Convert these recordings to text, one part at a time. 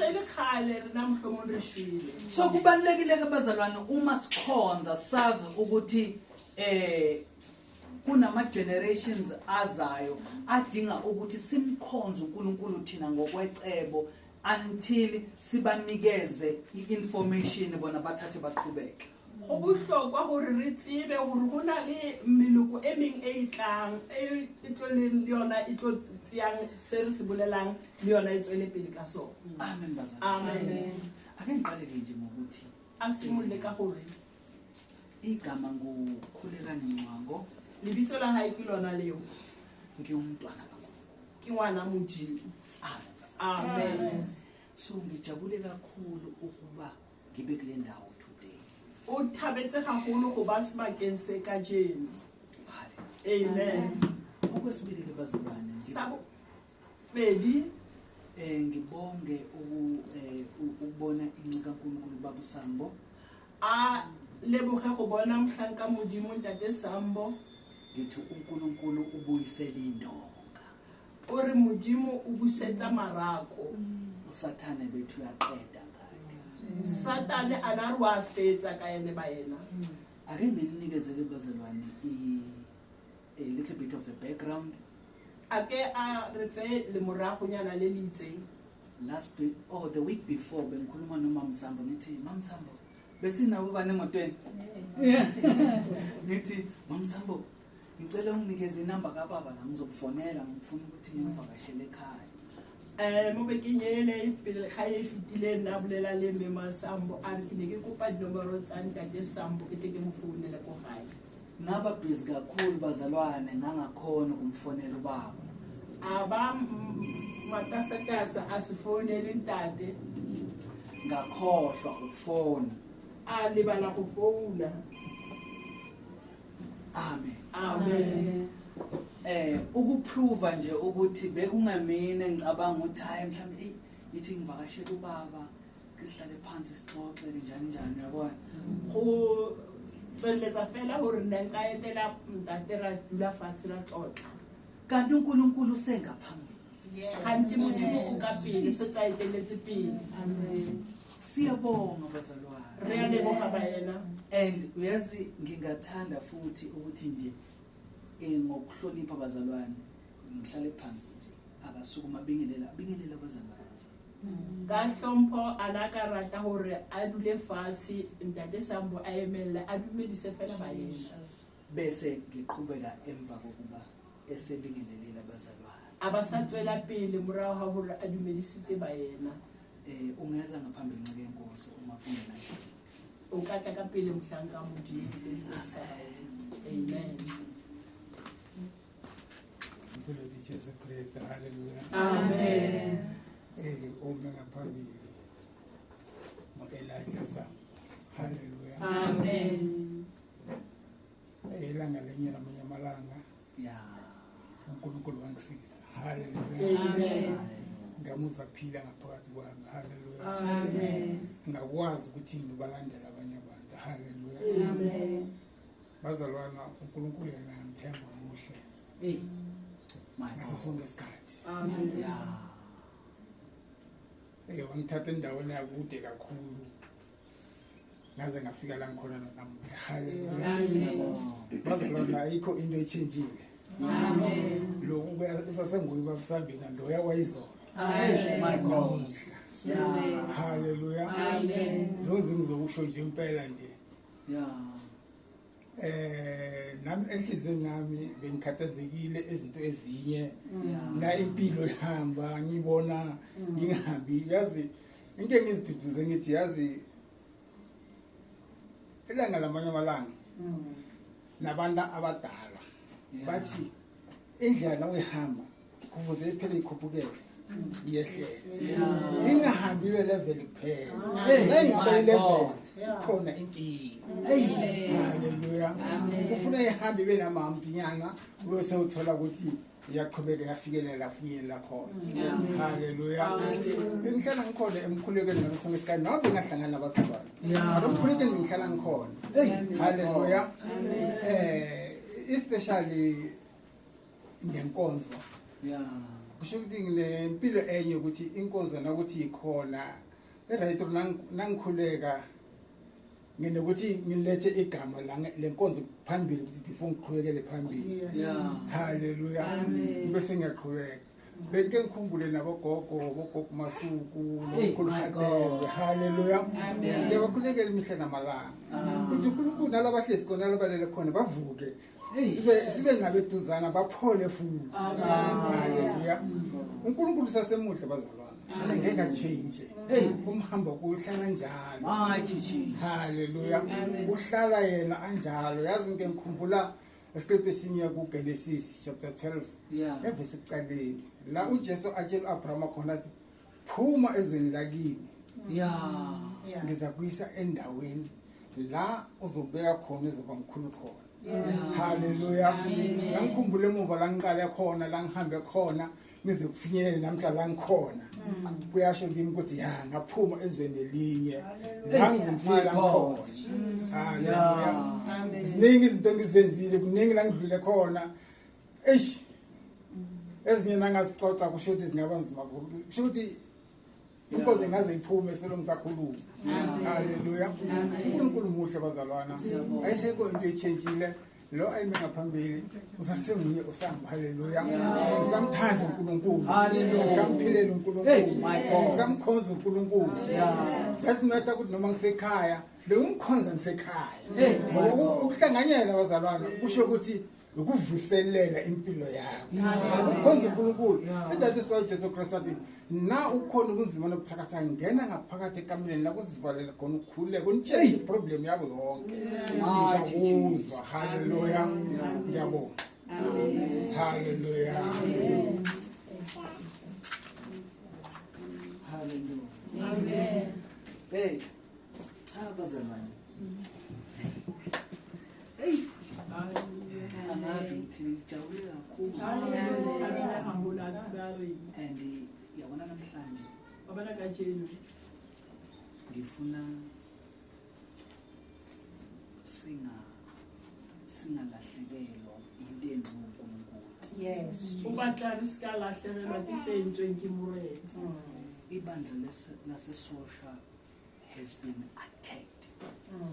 Se e le kgale rena mohlomong re shwele. So kubalulekile ke bazalwane, uma sikhonza sazi ukuthi kunama generations azayo adinga ukuthi simkhonze uNkulunkulu thina ngokwecebo until sibanikeze i-information bona bathathe baqhubeke. Go bohlokwa gore re tsebe gore go na le meloko e meng e e tlang e e tlo leng le yona e tlo tseyang se re se bolelang le yona e tswele pele ka sona. Amen bazalwane. Amen. Ake ngiqale-ke nje ngokuthi A simolole ka gore igama nguKhulekani Mncwango. Lebitso la hae ke lona leo. Ngiwumntwana kaNkulunkulu. Ke ngwana Modimo. Amen bazalwane. Amen. So ngijabule kakhulu ukuba ngibe kule ndawo today. O thabetse gagolo go ba sebakeng se kajeno. Hallelujah. Amen. Okwesibili-ke bazalwane, Sa bobedi, ngibonge ukubona inceku kaNkulunkulu baba uSambo. A leboge go bona mohlanka Modimo ntate Sambo. Ngithi uNkulunkulu ubuyisele indonga. O re Modimo o busetsa marako. USathane bethu uyaqeda ngakhe. Satane a na re wa fetsa ka ene ba yena. Ake nginikeze ke bazalwane a little bit of a background. A ke a re fe lemoragonyana le le itseng. Last week or the week before bengikhuluma noMam Sambo, ngithi Mam Sambo besinabo bani emotweni. Ngithi Mam Sambo ngicela unginikeze inamba kababa la ngizokufonela, ngifuna ukuthi ngimvakashele ekhaya. Mo bekeng ele pele ga e fetileng na bolela le mme Masambo a re ke ne ke kopa dinomoro tsa ntate Sambo ke tle ke mo founele ko gae. Ngaba busy kakhulu bazalwane, ngangakhona ukumfonela ubaba. A ba matasatasa a se founele ntate. Ngakhohlwa ukufona. A lebala go founa. Amen. Amen. Ukuprova nje ukuthi bekungamina ngicabanga ukuthi hayi mhlawumbe hey ithi ngivakashele ubaba ke sihlale phansi sixoxe njani njani, uyabona. Go tsweletsa fela hore nna nka etela ntate ra dula fatshe ra tlotla. Kanti uNkulunkulu usengaphambili. Gantsi Modimo o ka pele, so tsa eteletse pele. Amen. Siyabonga bazalwane. Re a leboga baena. And uyazi ngingathanda futhi ukuthi nje ngokuhlonipha bazalwane ngihlale phansi nje akasukuma abingelela abingelela abazalwane nje. Ka hlompho a na ka rata hore a dule fatshe ntate Sambo a emelle a dumedise fela baena. Bese ngiqhubeka emva kokuba esebingelelile abazalwane. A ba sa tswela pele morago ga hore a dumedisitse baena. Ungeza ngaphambili nceke yenkosi uma kungena. O ka tla ka pele mohlanka wa Modimo. Amen. Glory Jesu Christ. Hallelujah. Amen. Ume ngaphambili. Ngo-Elijah Sambo. Hallelujah. Amen. Ilanga lenye lamanye amalanga. uNkulunkulu wangisiza. Hallelujah. Amen. Ngamuzwa phila ngaphakathi kwami. Hallelujah. Amen. Ngakwazi ukuthi ngibalandele abanye abantu. Hallelujah. Amen. Bazalwana uNkulunkulu yena ngithemba muhle. Hey. My Ngaso God. sonke isikhathi. Amen. Wangithatha endaweni yakude kakhulu. Ngaze ngafika la ngikhona namuhla. Hallelujah. Amen. Bazalwana ayikho into echintshile. Amen. Lo usasenguye babusambina loya wayizolo. Amen. My God. Namuhla. Hallelujah. Amen. Lo ngizokusho nje impela nje. Nami enhliziyweni yami bengikhathazekile izinto ezinye. Na impilo ihamba ngibona ngingahambi, yazi into engiziduduze ngithi yazi ilanga lamanye amalanga nabantu abadala bathi indlela nawuyihamba kufuze iphele ikhuphukele iyehlele. Ingahambi ibe level kuphela. Nayingabe My ilevel God. ikhona inkinga. Amen. Hallelujah. Ufuna ihambe ibe namampinyana bese uthola ukuthi iyaqhubeka yafikelela lapho uyelela khona. Hallelujah. Bengihlala ngikhona emkhulekweni ngaso sonke isikhathi noma bengahlangana nabazalwane. Emkhulekweni ngihlala ngikhona. Hallelujah. Especially ngenkonzo. Kusho ukuthi nginempilo enye ukuthi inkonzo nakuthi ikhona e-right nangikhuleka nginokuthi ngilethe igama lenkonzo phambili ukuthi before ngiqhubekele phambili. Hallelujah. Bese ngiyaqhubeka. Benke ngikhumbule nabogogo, bogogo Masuku, nomkhulu Hadebe. Hallelujah. Ngiyabakhulekela imihla namalanga. Ukuthi uNkulunkulu nalabahlezi khona labalele khona bavuke. Sibe ngabeduzana baphole futhi. Hallelujah. uNkulunkulu sasemuhle bazalwane. Angeke achange. Umhambo kuhlala njalo. Mighty Jesus. Hallelujah. Uhlala yena anjalo. Yazi ngike ngikhumbula iscript esinye kuGenesis chapter 12. Yeah. Evesi ekuqaleni la uJesu atshela uAbraham khona athi phuma ezweni lakini. Yeah. Ngizakuyisa endaweni la uzobeka khona izoba mkhulu khona. Hallelujah. Ngikhumbule emuva la ngiqale khona la ngihambe khona ngize kufinyelele namhla la ngikhona. Kuyasho kimi ukuthi ya ngaphuma ezweni elinye la ngizofika khona. Hallelujah. Ziningi izinto engizenzile, kuningi la ngidlule khona. Eish. Ezinye nangazixoxa kusho ukuthi zingaba nzima kusho ukuthi inkosi ingaze iphume selo ngisakhuluma. Hallelujah. uNkulunkulu muhle bazalwana. Ayisekho into echentshile. Lo ayime ngaphambili usasenguye usahamba. Hallelujah. Ngisamthanda uNkulunkulu. Ngisamphilela uNkulunkulu. Ngisamkhonza uNkulunkulu. Just matter ukuthi noma ngisekhaya bengimkhonza ngisekhaya. Ngoba ukuhlanganyela bazalwana kusho ukuthi ukuvuselela impilo yakho. Ukhonza uNkulunkulu. That is why Jesu Christ athi na ukhona ubunzima nobuthakathaka ngena ngaphakathi ekameleni la kuzivalela khona ukhuleke unitshele iproblem yakho yonke. Ngizakuzwa. Hallelujah. Ngiyabonga. Hallelujah. Hallelujah. Amen. Hey. Cha bazalwane. Hey. Angazi ngithini, ngijabule kakhulu. And yabona namhlanje ngifuna singalahlekelwa into enziwa uNkulunkulu. Yes. O batla re se ka lahlegelwa ke se entsweng ke Morena. Ibandla laseSosha has been attacked.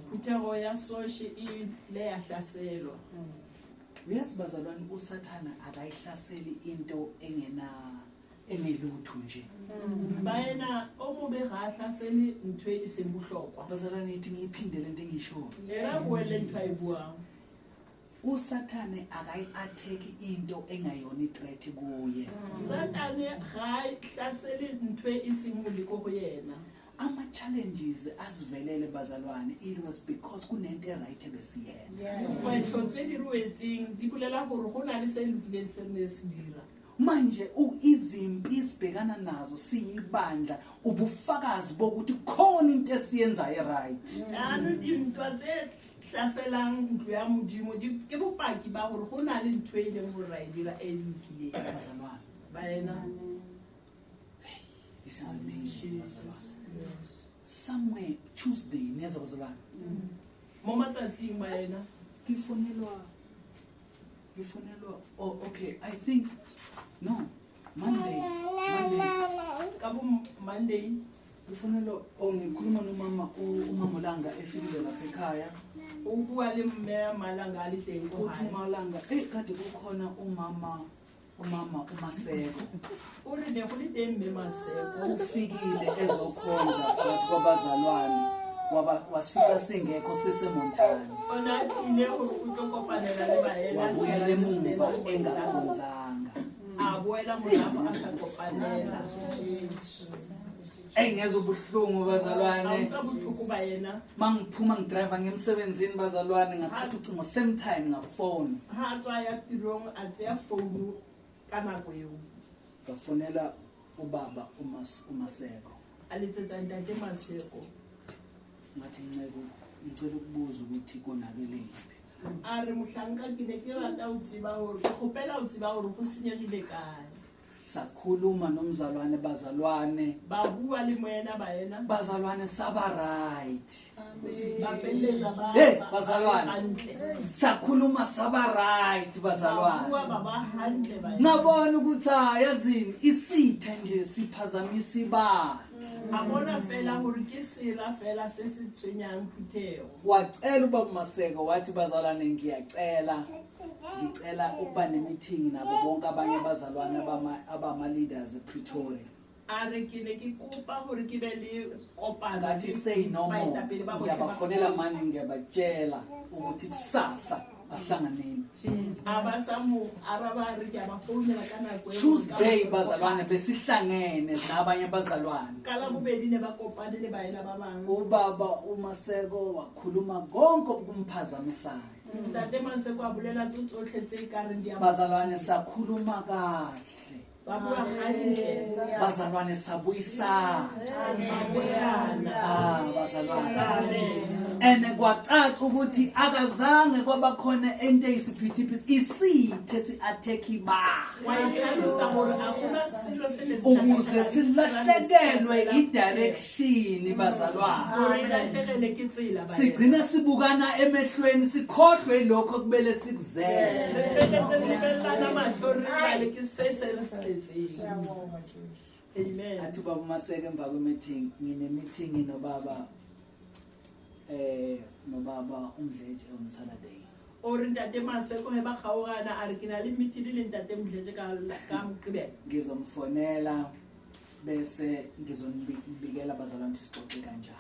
Phuthego ya Soshe e ile ya hlaselwa. Uyazi bazalwane uSathana akayihlaseli into engena engelutho nje. Baena o mobe ga a hlasele ntho e seng bohlokwa. Bazalwane ithi ngiyiphinde lento engisho. Era boele ntho a e buang. uSathane akayi-attack into engayona i-threat kuye. Satane ga a hlasele ntho e seng moleko go yena. Ama-challenges asivelele bazalwane it was because kunento e-right ebesiyenza. Dikgwetlho tse di ruetseng di bolela gore go na le se lokileng se ne se dira. Manje izimpi esibhekana nazo siyibandla ubufakazi bokuthi khona into esiyenzayo e-right. Jaanong dintwa tse hlaselang ntlo ya Modimo ke bopaki ba gore go na le ntho e leng gore ra e dira e lokileng. Bazalwane. Baena. This is amazing. Jesus. Somewhere Tuesday niyezwa bazalwane. Mo matsatsing baena. Ngifonelwa oh okay I think no Monday ka bo Monday ngifonelwa oh ngikhuluma nomama uMama Langa efikile lapha ekhaya. O bua le mme Malanga a le teng ko Uthi hae. uMalanga kade kukhona umama uMaseko. O re ne go le teng mme Maseko. Ufikile ezokhonza phakathi kwabazalwane wasifica singekho siseMontana. O ne a tlile gore o tlo kopanela le baena. Wabuyela emuva engakhonzanga. A boela morago a sa kopanela. Ngezwe ubuhlungu bazalwane. A utlwa botlhoko baena. Mangiphuma ngidrive ngemsebenzini bazalwane ngathatha ucingo same time ngafona. Ha a tswa ya tirong a tseya founu ka nako eo. Ngafonela ubaba uMaseko. A letsetsa ntate Maseko. Ngathi ncebo ngicela ukubuza ukuthi konakelephi. A re mohlanka ke ne ke rata ho tseba hore ke kgopela ho tseba hore go senyegile kae. Sakhuluma nomzalwane, bazalwane. Ba bua le moena, baena. Bazalwane saba right. Ba felletsa ba Hey, ba- bazalwane. ba hantle. Sakhuluma saba right Ba bua bazalwane. ba ba hantle baena. Ngabona ukuthi hayi yazini isitha nje siphazamisa ibandla. A bona fela hore ke sera fela se se tshwenyang phuthego. Wacela ubaba Maseko wathi bazalwane ngiyacela ngicela ukuba ne-meeting nabo bonke abanye abazalwane abama leaders ePretoria. A re ke ne ke kopa hore ke be le kopano Ngathi le say no more. baetapele ba botlhe ba- Ngiyabafonela manje ngiyabatshela ukuthi kusasa asihlanganeni. A ba sa mo araba a re ke a ba founela ka nako eo. Tuesday bazalwane besihlangene nabanye abazalwane. Ka Labobedi ne ba kopane le baena ba bang. Ubaba uMaseko wakhuluma konke okumphazamisayo. Ntate Maseko a bolela tso tsotlhe tse ka reng di a mo- Bazalwane sakhuluma kahle. Ba bua hantle. Bazalwane sabuyisana. Ba boyana. Ah bazalwane. Amen. Ene kwacaca ukuthi akazange kwabakhona into eyisiphithiphithi isithe si-attack ibandla. Wa e tlhalosa hore ha hona selo se ne se Ukuze hlakahlakane silahlekelwe sera ne se i-direction bazalwane. Hore e lahlegelwe ke tsela baena. Sigcina sibukana emehlweni sikhohlwe yilokho okumele sikuzele. Re felletse re fellana mahlo re lebale ke se se re se tletseng. Amen. Athi ubaba Maseko emva kwe-meeting ngine-meeting nobaba nobaba uMdletshe on Saturday. O re ntate Maseko he ba kgaogana a re ke na le meeting le ntate Mdletshe ka Moqebelo. Ngizomfonela bese ngizonibikela bazalwane ukuthi sixoxe kanjani.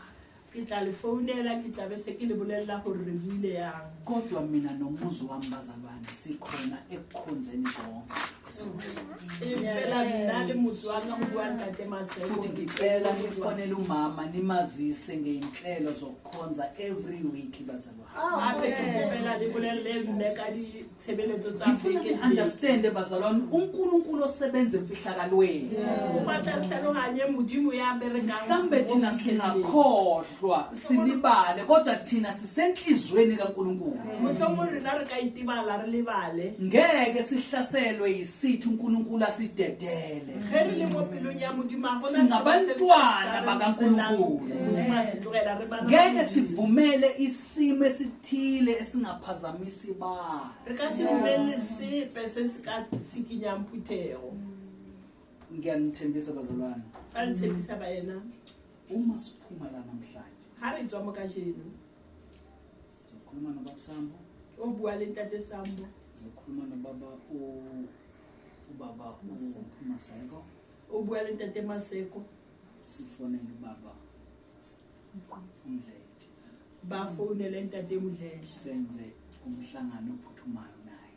Ke tla le founela ke tla be se ke le bolella hore re buile yang. Kodwa mina nomuzi wami bazalwane sikhona ekukhonzeni konke. Fela nna le motse wa ka ho bua ntate Maseko. Futhi ngicela nifonele umama nimazise ngey'nhlelo zokukhonza every week bazalwane. Hape ke kopela le bolelle mme ka ditshebeletso tsa Ngifuna beke le beke. ni-understande bazalwane uNkulunkulu osebenza emfihlakalweni. O batla re hlalohanye Modimo ya berekang. Mhlambe thina mo fihlelleng. singakhohlwa silibale kodwa thina sisenhlizweni kaNkulunkulu. Mohlomong rena re ka itebala re lebale. Ngeke sihlaselwe yisitha uNkulunkulu asidedele. Ge re le mo pelong ya Modimo ha hona Singabantwana bakaNkulunkulu. Modimo a se tlogela re bana ba Ngeke Modimo. sivumele isimo esithile esingaphazamisa ibandla. Re ka se dumelle sepe se se ka sikinyang phuthego. Ngiyanithembisa bazalwane, Ba le tshepisa baena. uma siphuma la namhlanje Ha re tswa mo kajeno, ngizokhuluma nobaba Sambo, o bua le ntate Sambo, ngizokhuluma nobaba ubaba uMaseko, o bua le ntate Maseko, sifonele ubaba uMdletshe, ba founele ntate Mdletshe. senze umhlangano ophuthumayo naye.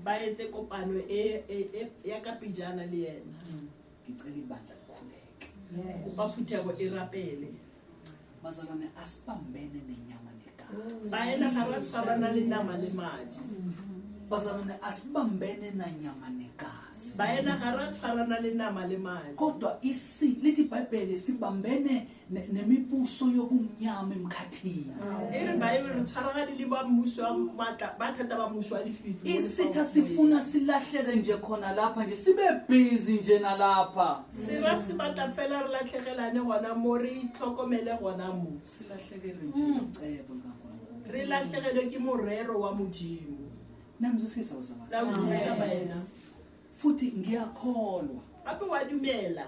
Ba etse kopano ya ka pejana le yena. Ngicela ibandla likhuleke. Kopa phuthego e rapele. Bazalwane asibambene nenyama negazi. Baena ga ra tshwarana le nama le madi. Bazalwane asibambene nanyama negazi. Baena ga ra tshwarana le nama le madi. Kodwa lithi iBhayibheli sibambene nemibuso yobumnyama emkhathini. E re Bible re tshwaragane le ba mmuso wa matla ba thata ba mmuso wa lefifi. mo Isitha lefaufauing. sifuna silahleke nje khona lapha nje sibe busy nje nalapha. Sera se batla fela re latlhegelane gona mo re itlhokomele gona mo. Silahlekelwe nje icebo likaNkulunkulu. Re lahlegelwe ke morero wa Modimo. Nangizwisisa bazalwane. La utlwisisa baena. Futhi ngiyakholwa Gape wa dumela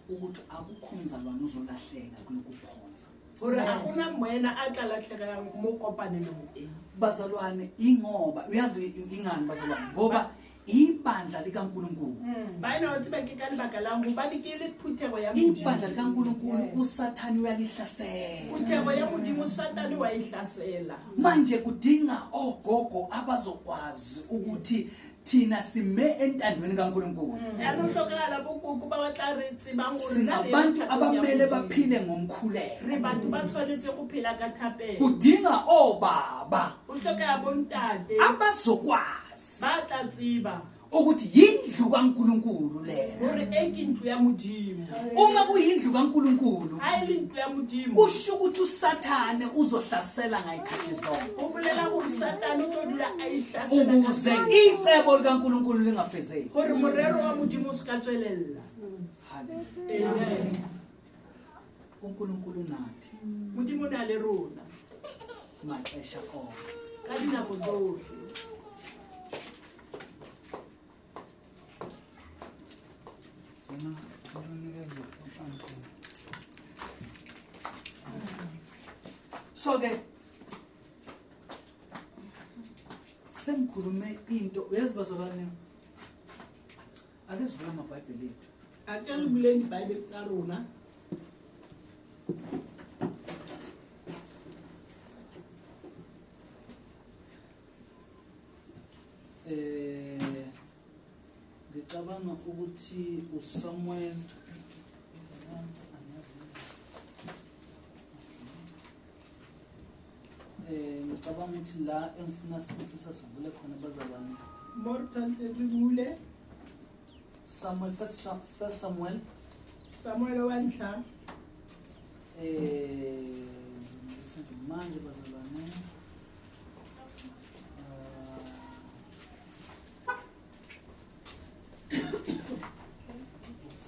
ukuthi akukho mzalwane ozolahleka kulokhu kukhonza. hore ha hona moena a tla lahlegelang mo kopanelong e. Bazalwane ingoba uyazi ingani bazalwane ngoba ibandla likaNkulunkulu. Baena wa tseba ke ka lebaka lang hobane ke le phuthego ya Modimo. Ibandla likaNkulunkulu uSathane uyalihlasela. Phuthego ya Modimo Satane wa e hlasela. Manje kudinga ogogo abazokwazi ukuthi thina sime entandweni kaNkulunkulu. Yaanong hlokagala bokoko ba ba tla re tsebang hore na re Singabantu thatong ya abamele Modimo. baphile ngomkhuleko. Re batho ba tshwanetse go phela ka thapelo. Kudinga obaba O hlokeha bontate abazokwazi ba tla tseba Ukuthi yindlu kaNkuluNkulu lena. Gore e ke ntlo ya Modimo. Uma kuyindlu kaNkuluNkulu, Ga e le ntlo ya Modimo, kusho ukuthi uSathane uzohlasela ngayikhathi zonke o bolela gore Satane o tlo dula a ihlasela ka ukuze icebo likaNkuluNkulu lingafezeki. gore morero wa Modimo o se ka tswelelela. Hallelujah. Amen. uNkulunkulu nathi Modimo o na le rona maxesha onke. ka dinako tsotlhe. Zona unikeza u-uncle. So ke sengikhulume into, uyazi bazalwane, ake sivule amabhayibheli ethu. A ke re buleng dibaebele tsa rona. Ngicabanga ukuthi uSamuel, ngicabanga ukuthi la engifuna sifisa sivule khona bazalwane, Mo re tshwanetse re bule Samuel, first Samuel, Samuel wa ntlha, ngizomlisa nje manje bazalwane.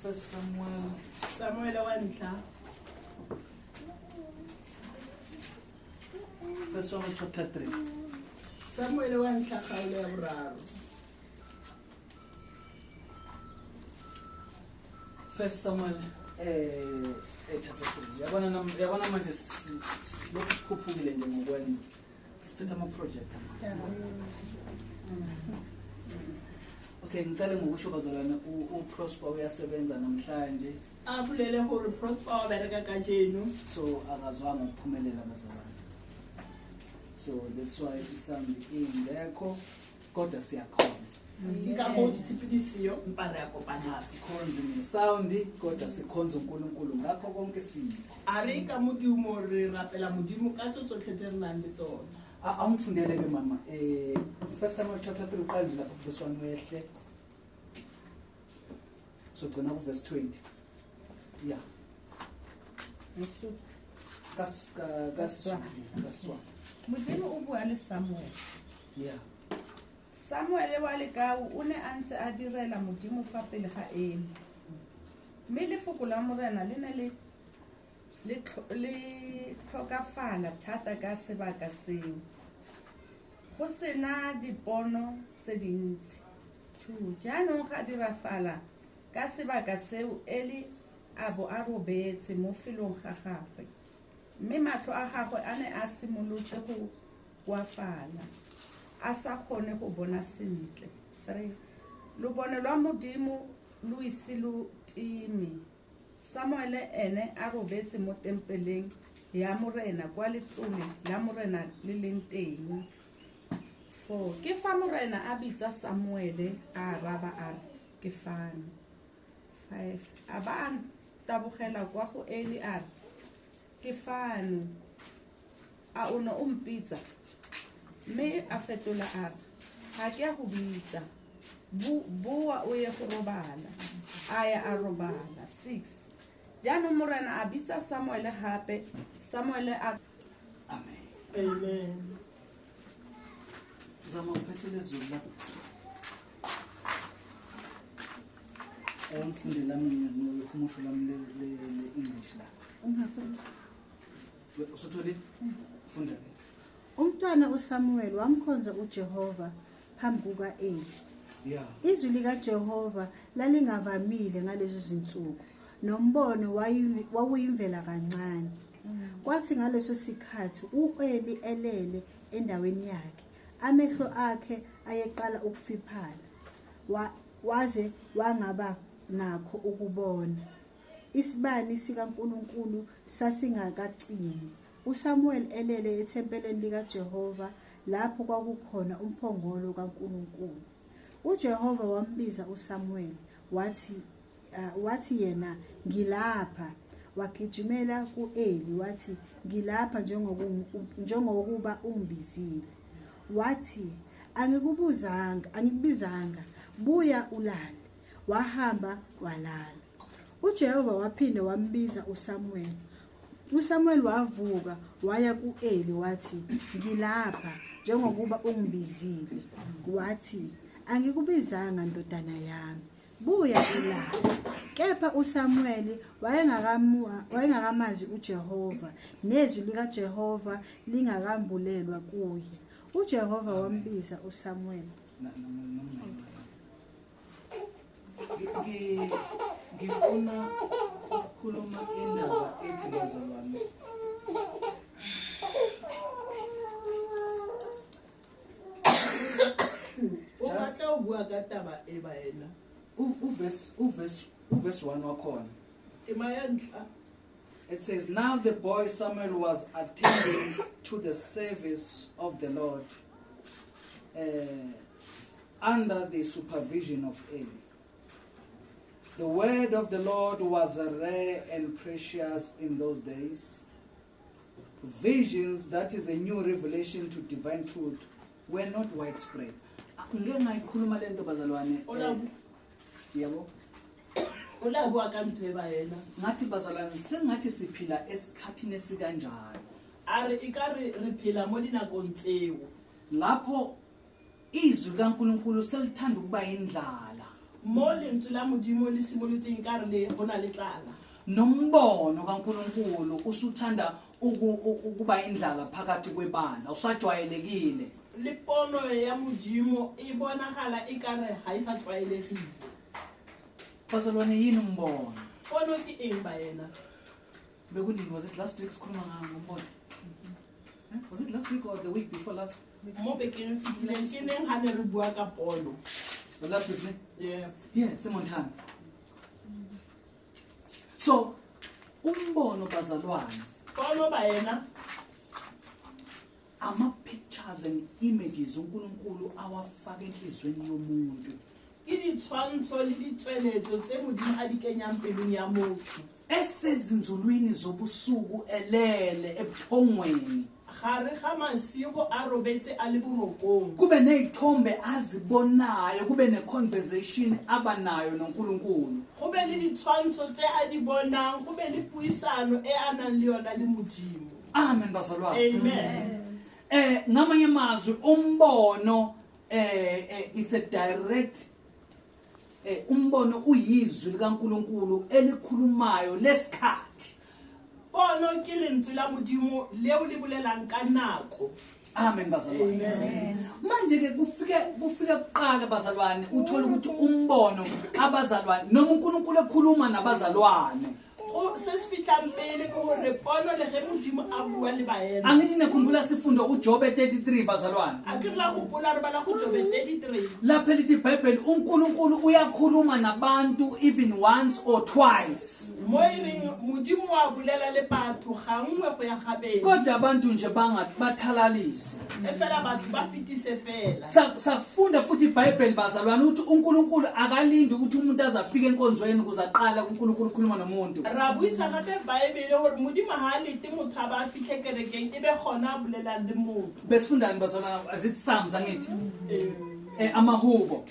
First Samuel, Samuel wa ntlha, First Samuel chapter 3. Samuel wa ntlha kgaolo ya boraro. First Samuel chapter 3. Yabona yabona manje lokhu sikhuphukile nje ngokwenza. Sisiphethe ama project ama. Okay, ngicela ngokusho bazalwane, uProsper uyasebenza namhlanje. A bolele gore Prosper wa bereka kajeno. So akazwanga ukuphumelela bazalwane. So that's why isound ingekho, kodwa siyakhonza. Ke ka moo ditshepe di seyo, empa re a kopana. Asikhonzi ngesound, kodwa sikhonza uNkulunkulu ngakho konke sikho. A re ka modumo, re rapela Modimo ka tso tsotlhe tse re nang le tsona. Awungifundele ke mama, First Samuel chapter 3, uqale nje lapho verse 1 wehle. Sogcina ku verse 20. Yeah. Kasisuthu, kaSetswana. Modimo o bua le Samuel. Yeah. Samuele wa lekau o ne a ntse a direla Modimo fa pele ga Eli. Mme lefoko la Morena le ne le tlhokafala thata ka sebaka seo. Go sena dipono tse dintsi. 2. Jaanong ga dirafala ka sebaka seo Eli a bo a robetse mo felong ga gagwe. Mme matlho a gagwe a ne a simolotse go koafala, a sa kgone go bona sentle. 3. Lobone lwa Modimo lo ise lo time. Samuele ene a robetse mo tempeleng ya Morena kwa letlole la Morena le leng teng. 4. Ke fa Morena a bitsa Samuele, a araba a re, ke fano. 5. A ba a tabogela kwa go Eli a re, ke fano, a o ne o mpitsa? Mme a fetola a re, ga ke a go bitsa, boa o ye go robala. A ya a robala. 6. Jaanong Morena a bitsa Samuele gape. Samuele a Amen. Amen. Zama uphethe lezulu lapho. Ngifunde lami ngehumusho lami le-English la. Ungafunda. Usutholile? Funda ke. Umntwana uSamuel wamkhonza uJehova phambi kukaEli. Yeah. Izwi likaJehova lalingavamile ngalezo zinsuku, nombono wawuyimvela kancane. Kwathi ngaleso sikhathi uEli elele endaweni yakhe, amehlo akhe ayeqala ukufiphala, waze wangaba nakho ukubona. Isibani sikaNkuluNkulu sasingakacimi. uSamuel elele ethempelini likaJehova lapho kwakukhona umphongolo kaNkuluNkulu. uJehova wambiza uSamuel, wathi yena, ngilapha. Wagijimela kuEli wathi, ngilapha njengokuba ungibizile. Wathi, angikubizanga, Buya ulale. Wahamba walala. UJehova waphinde wambiza uSamuel. USamuel wavuka waya kuEli wathi, "Ngilapha njengokuba ungibizile." Wathi, "Angikubizanga ndodana yami. Buya ulale." Kepha uSamuel wayengakamazi uJehova, nezwi likaJehova lingakambulelwa kuye. UJehova wambiza uSamuel. Ngifuna ukukhuluma indaba ethi bazalwane O batla ho bua ka taba e baena. Uverse 1 wakhona. Tema ya ntlha. It says, "Now the boy Samuel was attending to the service of the Lord under the supervision of Eli. The word of the Lord was rare and precious in those days. Visions, that is a new revelation to divine truth, were not widespread." Ngike ngayikhuluma le nto bazalwane. Yebo. O la bua ka ntho e baena. Ngathi bazalwane sengathi siphila esikhathini esikanjalo. A re e ka re re phela mo dinakong tseo. Lapho izwi likaNkulunkulu selithanda ukuba indlala. Mo lentswe la Modimo le simolotseng ka re le go na le tlala. Nombono kaNkulunkulu usuthanda ukuba indlala phakathi kwebandla, usajwayelekile. Le pono ya Modimo e bonagala e ka re ha e sa tlwaelegile. Bazalwane yini umbono? Pono ke eng baena? Bekunini, was it last week sikhuluma ngombono? Was it last week or the week before last? Mo bekeng e fetileng ke neng ha ne re bua ka pono? The last week, ne? Yes. Yeah, seMontana. So, umbono bazalwane. Pono baena. Ama pictures and images uNkulunkulu awafaka enhlizweni yomuntu. Ke ditshwantsho le ditsweletso tse Modimo a di kenyang pelong ya motho. Esezinzulwini zobusuku elele ebuthongweni. Gare ga masigo a robetse a le borokong. Kube nezithombe azibonayo, kube neconversation abanayo noNkulunkulu. Go be le ditshwantsho tse a di bonang, go be le puisano e a nang le yona le Modimo. Amen bazalwane. Amen. Ngamanye amazwi umbono it's a direct umbono uyizwi likaNkulunkulu elikhulumayo lesikhathi. Pono ke lentswe la Modimo leo le bolelang ka nako. Amen bazalwane. Amen. Manje ke kufike kuqala bazalwane uthola ukuthi umbono abazalwane noma uNkulunkulu ekhuluma nabazalwane. Go se se fihlang pele ke hore pono le ge Modimo a bua le baena. Angithi nekhumbula sifundo uJobe 33 bazalwane. A ke la gopola re bala go Jobe 33. Lapha lithi iBhayibheli uNkulunkulu uyakhuluma nabantu even once or twice. Mo e reng Modimo wa bolela le batho gangwe go ya gabedi. Kodwa abantu nje bathalalise. E fela batho ba fetise fela. Safunda futhi iBhayibheli bazalwane ukuthi uNkulunkulu akalindi ukuthi umuntu azafike enkonzweni ukuze aqale uNkulunkulu ukukhuluma nomuntu. Ra buisa gape Bible hore Modimo ha a lete motho a ba a fihle kerekeng e be gona a bolelang le motho. Besifundani bazalwane, is it Psalms angithi? Amahubo.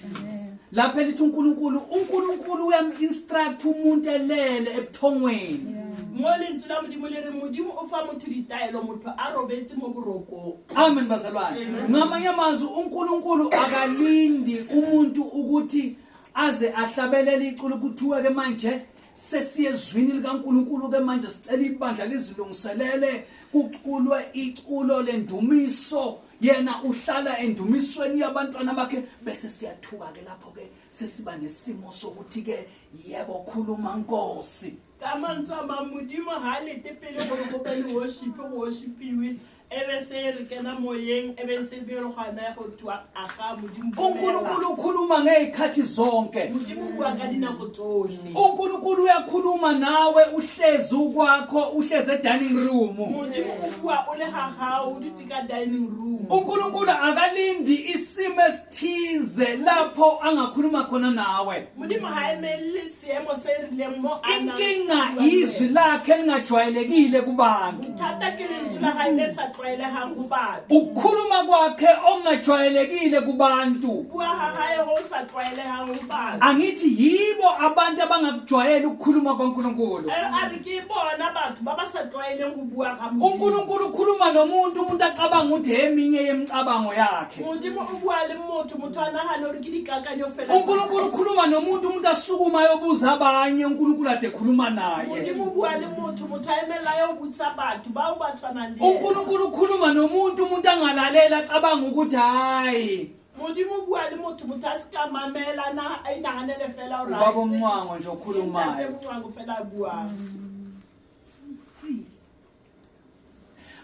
Lapha elithi uNkulunkulu uyam-instruct umuntu elele ebuthongweni. Mo lentswe la Modimo le re Modimo o fa motho ditaelo motho a robetse mo borokong. Amen bazalwane. Ngamanye amazwi uNkulunkulu akalindi umuntu ukuthi aze ahlabelele iculo kuthiwe ke manje sesiye ezwini likaNkulunkulu ke manje sicela ibandla lizilungiselele kuculwe iculo lendumiso. Yena uhlala endumisweni yabantwana bakhe bese siyathuka ke lapho ke sesiba nesimo sokuthi ke yebo khuluma Nkosi. Ka mantswe a mang Modimo ha lete pele gore go be le worship go worshipiwe ebe se re kena moyeng ebe se be re gona ya go twa aga Modimo. uNkulunkulu ukhuluma ngezikhathi zonke. Modimo o bua ka dinako tsohle. uNkulunkulu uyakhuluma nawe uhlezi ukwakho uhlezi e-dining room. Modimo o bua o le ga gago o dutse ka dining room. uNkulunkulu akalindi isimo esithize lapho angakhuluma khona nawe. Modimo ha emelle seemo se rileng mo a nang. Inkinga izwi lakhe lingajwayelekile kubantu. Bothata ke lentswe la hae le sa tlwaelegang go batho. Ukukhuluma kwakhe okungajwayelekile kubantu. Bua ga gae go sa tlwaelegang go batho. Angithi yibo abantu abangakujwayeli ukukhuluma kwaNkulunkulu. A re ke bona batho ba ba sa tlwaeleng go bua ga Modimo. uNkulunkulu ukhuluma nomuntu, umuntu acabanga ukuthi eminye yemicabango yakhe. Modimo o bua le motho, motho a nagane gore ke dikakanyo fela. uNkulunkulu ukhuluma nomuntu, umuntu asukuma ayobuza abanye, uNkulunkulu ade ekhuluma naye. Modimo o bua le motho, motho a emelela a yo botsa batho bao ba tshwanang le yena. uNkulunkulu ukhuluma nomuntu, umuntu angalalela acabanga ukuthi hayi Modimo o bua le motho, motho a se ka mamela, na a inaganele fela gore ubaba uMncwango nje okhulumayo. Ntate Mncwango fela a buang.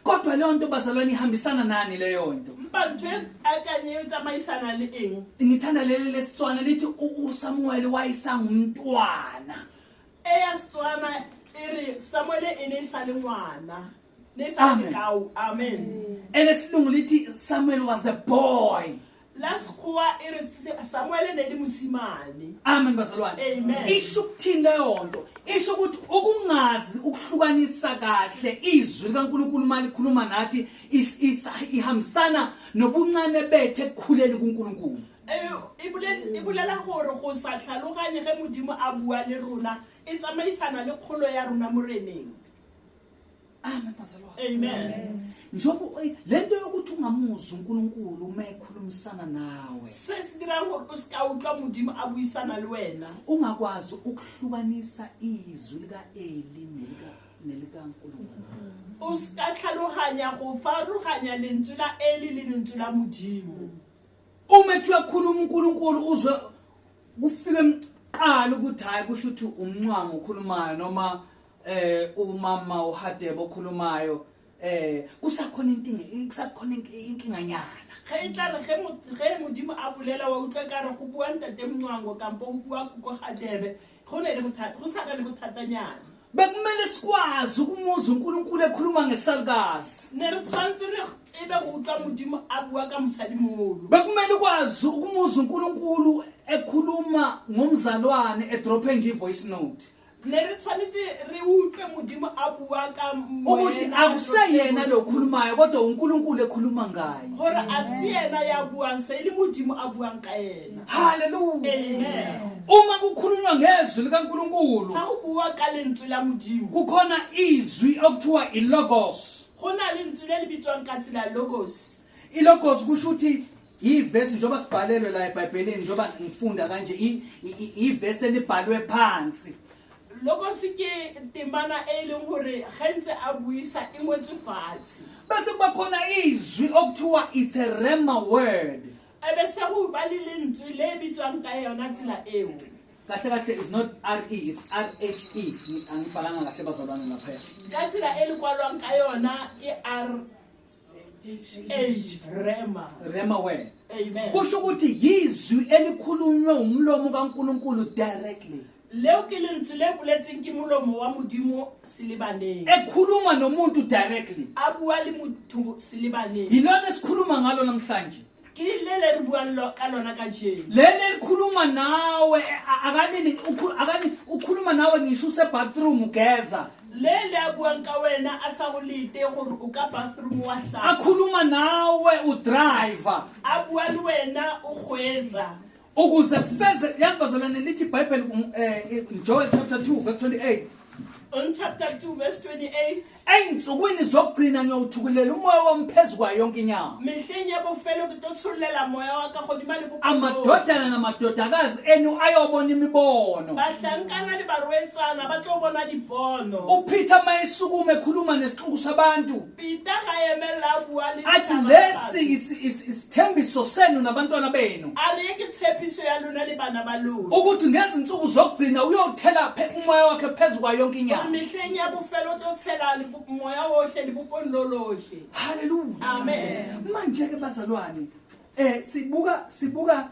Kodwa leyo nto bazalwane ihambisana nani leyo nto? Mpa ntho e akanye e tsamaisana le eng? Ngithanda leli lesitswana lithi uSamuel wayesangumntwana. E ya Setswana e re Samuel e ne e sa le ngwana, ne e sa le Amen. lekau. Amen. Elesilungu lithi Samuel was a boy. La Sekgowa e re Samuel ne le mosimane. Amen bazalwane. Amen. Isho ukuthini leyo nto? Isho ukuthi ukungazi ukuhlukanisa kahle izwi likaNkulunkulu uma likhuluma nathi ihambisana nobuncane bethu ekukhuleni kuNkulunkulu. E bolela gore go sa tlhaloganye ge Modimo a bua le rona e tsamaisana le kgolo ya rona moreneng. Amen bazalwane. Amen. Njengoba lento yokuthi ungamuzwa uNkulunkulu uma ekhulumisana nawe, Se se dirang gore o se ka utlwa Modimo a buisana le wena, ungakwazi ukuhlukanisa izwi lika-Eli nelikaNkulunkulu. o se ka tlhaloganya go farologanya lentswe la Eli le lentswe la Modimo. Uma ethi uyakhuluma uNkulunkulu uzwe kufike emqala ukuthi hayi kusho ukuthi uMncwango okhulumayo noma umama uHadebe okhulumayo, kusakhona inkinga, kusakhona inkinganyana. Ge e tla re ge Modimo a bolela wa utlwa ka re go bua ntate Mncwango kampo go bua koko Gadebe, go ne le bothata, go sa na le bothatanyana. Bekumele sikwazi ukumuzwa uNkulunkulu ekhuluma ngesalukazi. Ne re tshwanetse re tsebe go utlwa Modimo a bua ka mosadimogolo. Bekumele ukwazi ukumuzwa uNkulunkulu ekhuluma ngomzalwane edrophe nje i-voice note. Ne re tshwanetse re utlwe Modimo a bua ka Ukuthi moena, akuseyena lo okhulumayo kodwa uNkulunkulu ekhuluma ngaye. gore a se yena ya buang, se e le Modimo a buang ka yena. Hallelujah. Amen. Uma kukhulunywa ngezwi likaNkulunkulu, Ga go bua ka lentswe la Modimo, kukhona izwi okuthiwa ilogos. go na le lentswe le le bitswang ka tsela logos. Ilogos kusho ukuthi ivesi njengoba sibhalelwe la eBhayibhelini, njengoba ngifunda kanje, ivesi elibhalwe phansi. Logos ke temana e leng gore ge ntse a buisa e ngwetswe fatshe. Bese kuba khona izwi okuthiwa it's a rhema word. E be se go ba le lentswe le bitswang ka yona tsela eo. Kahle kahle is not R E, it's R H E. Angibhalanga kahle bazalwane lapha. Ka tsela e le kwalwang ka yona ke R H, rhema. Rhema word. Amen. Kusho ukuthi yizwi elikhulunywe umlomo kaNkulunkulu directly. Leo ke lentswe le boletseng ke molomo wa Modimo selebaneng. Ekhuluma nomuntu directly. A bua le motho selebaneng. Yilona esikhuluma ngalo namhlanje. Ke le le re buang ka lona kajeno. Leli elikhuluma nawe, akalini, akalini, ukhuluma nawe ngisho use-bathroom ugeza. Le le a buang ka wena a sa go lete gore o ka bathroom wa hlapa. Akhuluma nawe udriver. A bua le wena o kgweetsa. Ukuze kufeze, yazi bazalwane lithi iBhayibheli, in Joel chapter 2 verse 28. On chapter 2 verse 28. Ey'nsukwini zokugcina ngiyowuthukulela umoya wami phezu kwayo yonke inyama. Mehleng ya bofelo ke tlo tshollela moya wa ka godima le bophelo. Amadodana namadodakazi enu ayobona imibono. Bahlankana le barwetsana ba tlo bona dipono. uPeter mayesukume ekhuluma nesixuku sabantu. Peter ga emella a bua le Athi setjhaba lesi sa batho. isithembiso senu nabantwana benu. A re ke tshepiso ya lona le bana ba lona. Ukuthi ngezinsuku zokugcina uyothela umoya wakhe phezu kwayo yonke inyama. Mehleng ya bofelo o tlo tshela moya ohle lebopong lo lohle. Hallelujah. Amen. Manje ke bazalwane, sibuka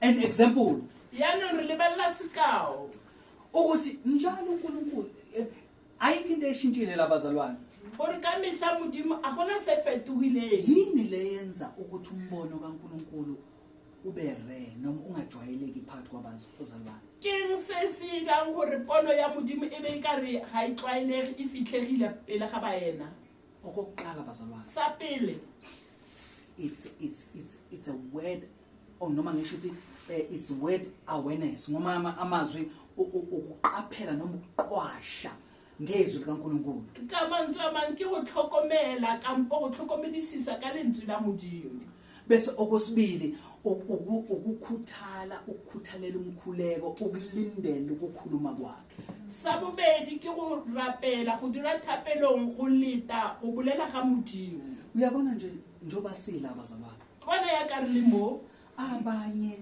an example. Yaanong re lebella sekao. Ukuthi njalo uNkulunkulu ayikho into eshintshile la bazalwane. Gore ka mehla Modimo a gona se fetogileng. Yini le yenza ukuthi umbono kaNkulunkulu ube rare noma ungajwayeleki phakathi kwabazalwane? Keng se se dirang gore pono ya Modimo e be e ka re ga e tlwaelege, e fitlhegile pele ga baena? Okokuqala bazalwane, Sa pele, it's a word, or noma ngisho ukuthi it's word awareness, ngoma amazwi ukuqaphela noma ukuqwasha ngezwi likaNkulunkulu. Ka mantswe a mang ke go tlhokomela kampo go tlhokomedisisa ka lentswe la Modimo. Bese okwesibili ukukhuthala, ukukhuthalela umkhuleko, ukulindela ukukhuluma kwakhe. Sa bobedi ke go rapela, go dira thapelong, go leta go bolela ga Modimo. Uyabona nje njengoba sila bazalwane, Bona ya ka re le mo, abanye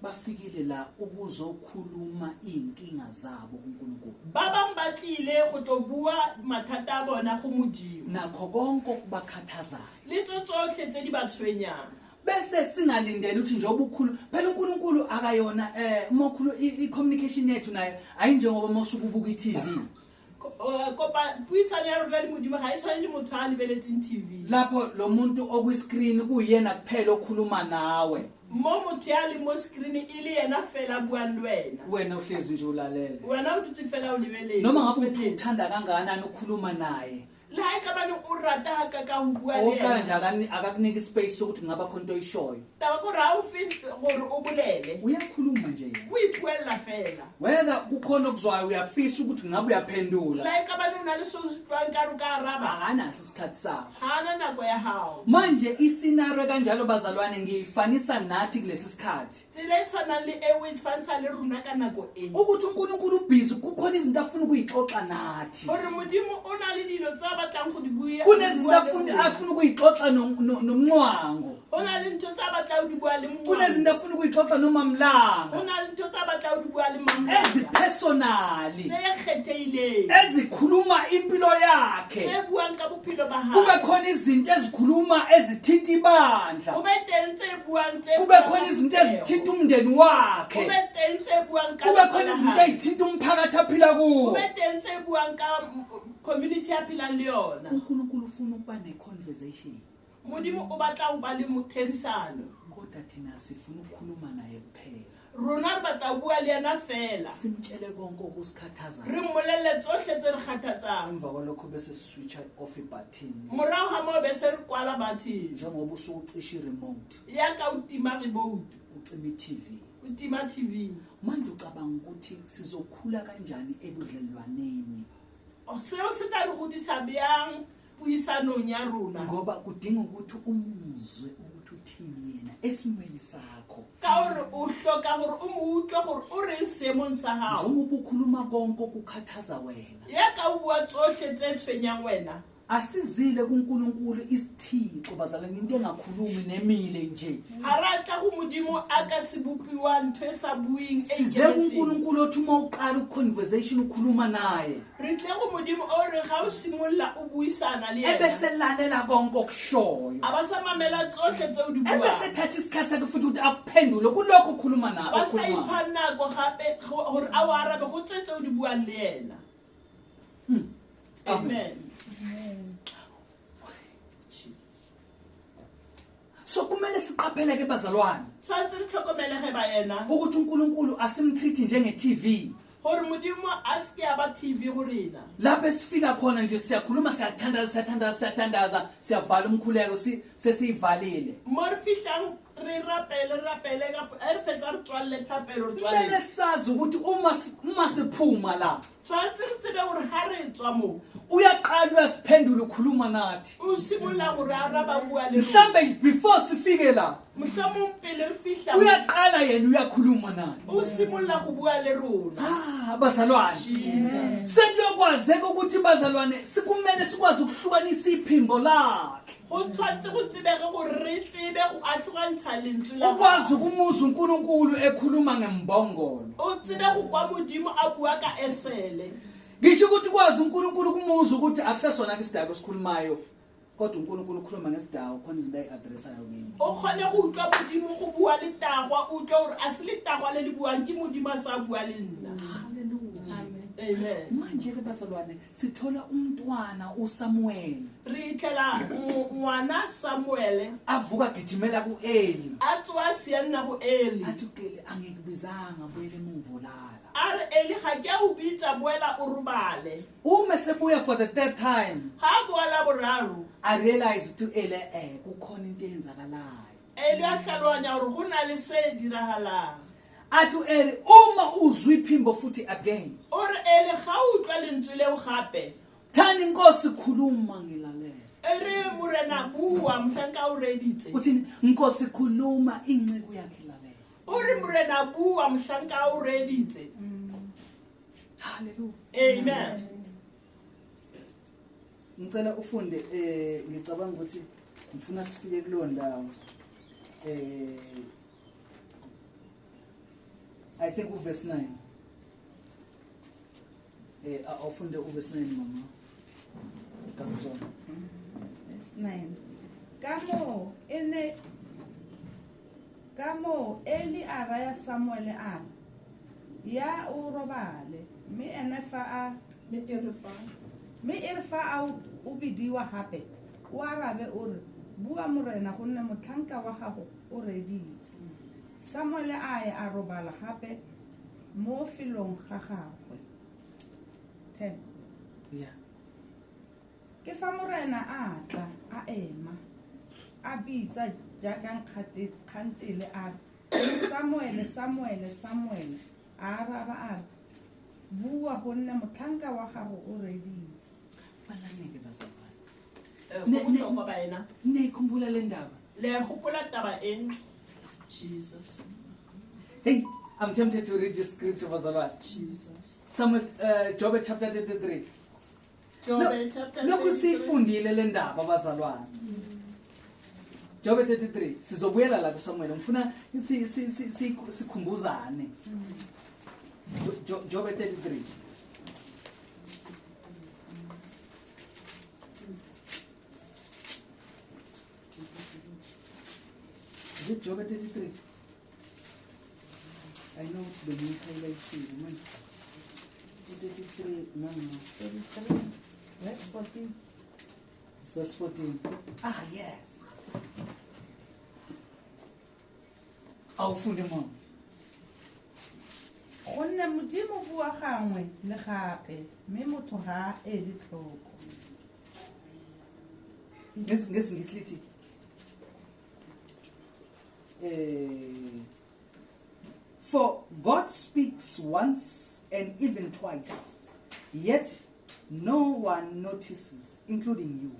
bafikile la ukuzokhuluma iy'nkinga zabo kuNkulunkulu, ba bangwe ba tlile go tlo bua mathata a bona go Modimo, nakho konke okubakhathazayo, le tso tsotlhe tse di ba tshwenyang. Bese singalindeli ukuthi njengoba ukhulu phela uNkulunkulu akayona uma ukhulu i-communication yethu naye ayinjengoba uma usuke ubuka i-TV. Kopa puisano ya rona le Modimo ga e tshwane le motho a lebeletseng TV, lapho lo muntu okwi-screen kuyena kuphela okhuluma nawe, mo motho ya leng mo screen e le yena fela a buang le wena, wena uhlezi nje ulalele, wena o dutse fela o lebeletse. Noma ngabe uthi uthanda kangakanani ukukhuluma naye, Le ha e ka bane o rata ha ka ka ho bua le okokuqala yena, nje akakuniki ispace sokuthi kungaba khona into oyishoyo. Taba ke hore ha o fe gore o bolele. Uyakhuluma nje yena. O ipuella fela. Whether kukhona okuzwayo uyafisa ukuthi ngabe uyaphendula, Le ha e ka bane o na le seo se utlwang ka re o ka araba, akanaso isikhathi sawo. Ha ana nako ya hao. Manje isinaro kanjalo bazalwane ngiyifanisa nathi kulesi sikhathi, Tsela e tshwanang le eo e tshwantsha le rona ka nako e, ukuthi uNkulunkulu ubhizi, kukhona izinto afuna ukuyixoxa nathi, gore Modimo o na le dilo tse a batlang go di bua, kunezinto bua le afuna rona. afuna ukuyixoxa nomncwango, O na le ntho tse a batlang go di bua le mongwe, kunezinto afuna ukuyixoxa o nomamlanga, na le ntho tse a batlang go di bua le mamolanga, ezipersonali, tse kgethehileng, ezikhuluma impilo yakhe, tse buang ka bophelo ba kube hae, khona izinto ezikhuluma ezithinta ibandla, go be teng tse buang tse kube buang khona ka izinto phutheho. ezithinta umndeni wakhe, Go be teng tse buang ka kube lapa khona la izinto hae. ey'thinta umphakathi aphila Go kuwo. be teng tse buang ka community a phelang le yona. UNkulunkulu ufuna ukuba ne-conversation. Modimo o batla go ba le motherisano. Kodwa thina sifuna ukukhuluma naye kuphela, Rona re batla ho bua le yena fela, simtshele konke okusikhathazayo, re mmolelle tsohle tse re kgathatsang, emva kwalokho bese siswitcha off ibutton, morago ga moo be se re kwala batheng, njengoba usukucisha i-remote, ya ka o tima remote, ucima i-TV. O tima TV. Manje ucabanga ukuthi sizokhula kanjani ebudlelwaneni? Seo se tla re godisa bjang puisanong ya rona? Ngoba kudinga ukuthi umuzwe ukuthi uthini yena esimweni sakho. Ka gore o hloka gore o mo utlwe gore o reng seemong sa gago. Njengoba ukhuluma konke okukhathaza wena, Ya ka o bua tsohle tse tshwenyang wena, asizile kuNkulunkulu isithixo bazalwane, into engakhulumi nemile nje. Ga re a tla go Modimo a ka se bopiwa ntho e sa bueng e Size ikemetseng. kuNkulunkulu othi uma uqala uconversation ukhuluma naye, Re tle go Modimo o re ga o simolola o buisana le yena, ebeselalela konke okushoyo, a ba sa mamela tsohle tse o di buang, ebesethatha isikhathi sakhe futhi ukuthi akuphendule kulokho okhuluma a ba sa naye. ipha nako gape gore a o arabe go tse tse o di buang le yena. Amen. Amen. So kumele siqapheleke bazalwane, Tshwanetse re tlhokomelege ba yena, ukuthi uNkulunkulu asimtreat njenge-TV, gore Modimo a seke a ba TV go rena, lapho esifika khona nje siyakhuluma, siyathandaza, siyathandaza, siyathandaza, siyavala umkhuleko, sesiyivalile. Mo re fitlhang re rapele, re rapele e re fetsa re tswalele thapelo re Kumele tswalele. sazi ukuthi uma siphuma la, Tshwanetse re tsebe gore ga re tswa mo, uyaqala uyasiphendula ukhuluma nathi. O simolola gore araba bua le rona. Mhlambe before sifike la, Mohlomong pele re fihla mo, uyaqala yena uyakhuluma nathi. O simolola go bua le rona. Ah bazalwane, Jesus. sekuyokwazeka ukuthi bazalwane sikumele sikwazi ukuhlukanisa iphimbo lakhe, Go tshwanetse go tsebege gore re tsebe go ahlogantsha lentswe la ukwazi gagwe. ukumuzwa uNkulunkulu ekhuluma ngembongolo, O tsebe go kwa Modimo a bua ka esele. Ngisho ukuthi kwazi uNkulunkulu kumuzwa ukuthi akusesona ke isidako esikhulumayo, kodwa uNkulunkulu ukhuluma ngesidako khona izinto ayi-addressayo kimi. O kgone go utlwa Modimo go bua le tagwa, o utlwe gore a se letagwa le le buang, ke Modimo a sa bua le nna. Haleluya. Amen. Manje ke bazalwane sithola umntwana uSamuel Re itlhela ngwana Samuele avuka gijimela kuEli, a tsoa sianna go Eli, athi uEli angikubizanga, buyele emuva olala. A re Eli ga ke a o bitsa, boela o robale. Uma sebuya for the third time, Ga a boa la boraro, I realized to Eli kukhona into eyenzakalayo. Eli a tlhaloganya gore go na le se diragalang. Athi u-Eli uma uzwa iphimbo futhi again, O re Eli ga o utlwa lentswe leo gape, thani Nkosi khuluma ngilalela. E re Morena bua, mohlanka o reditse. Uthini? Nkosi khuluma inceku yakhe ilalela. O re Morena bua, mohlanka o reditse. Hallelujah. Amen. Ngicela ufunde ngicabanga ukuthi ngifuna sifike kuleyo ndawo. I think uverse 9. Awufunde uverse 9 mama. Kasizona. Verse 9. Ka moo Eli a raya Samuele a re, ya o robale, mme ene fa a Mme e re fa. Mme e re fa a o bidiwa gape, o arabe o re, bua Morena, gonne motlhanka wa gago o reditse. Samuele a ya a robala gape mo felong ga gagwe. 10. Yeah. Ke fa Morena a tla, a ema, a bitsa jaaka kgantele a re, Samuele, Samuele, Samuele. A araba a re, bua gonne motlhanka wa gago o reditse. Balaneke bazalwane. Go botlhokwa baena. Niyikhumbula le ndaba? Le gopola taba e? Jesus. Hey, I'm tempted to read this scripture bazalwane. Jesus. Samuel, Job chapter 33. Job chapter Lokhu 33. siyifundile le ndaba bazalwane. Job 33 sizobuyela la kuSamuel, ngifuna sikhumbuzane. Job 33. Is it Job 33? I know it's the new highlight manje. 33, no, no. 33, verse 14. Verse 14. Ah, yes. Awufunde mama. Gonne Modimo bua gangwe le gape, mme motho ga a ele tlhoko. Ngesingisi lithi, for God speaks once and even twice, yet no one notices, including you.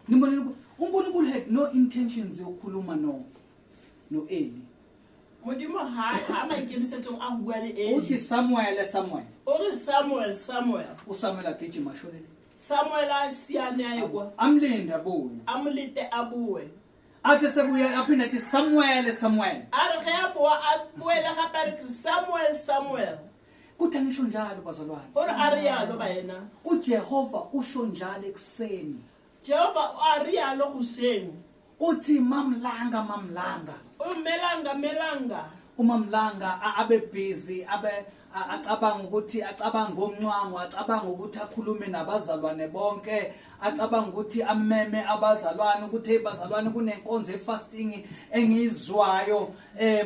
Nibonile ukuthi uNkulunkulu had no intentions yokukhuluma no Eli. Modimo ha maikemisetsong a ho bua le Eli. Uthi Samuel, Samuel. O re Samuel, Samuel. uSamuel agijima ashonele. Samuel a siane a ye kwa. Amlinde abuye. Amlinde abuye. Athi sebuya aphinde athi Samuel, Samuel. A re ge a boa, a boele gape a re ke Samuel, Samuel. Kuthi angisho njalo bazalwane. O re a re yalo baena. uJehova usho njalo ekuseni. Jehova a re yalo hoseng. Uthi mamlanga, mamlanga. O melanga, melanga. Umamlanga abe busy, abe acabanga ukuthi acabanga ngomncwango, acabanga ukuthi akhulume nabazalwane bonke, acabanga ukuthi ameme abazalwane ukuthi hey bazalwane kunenkonzo efasting engiyizwayo,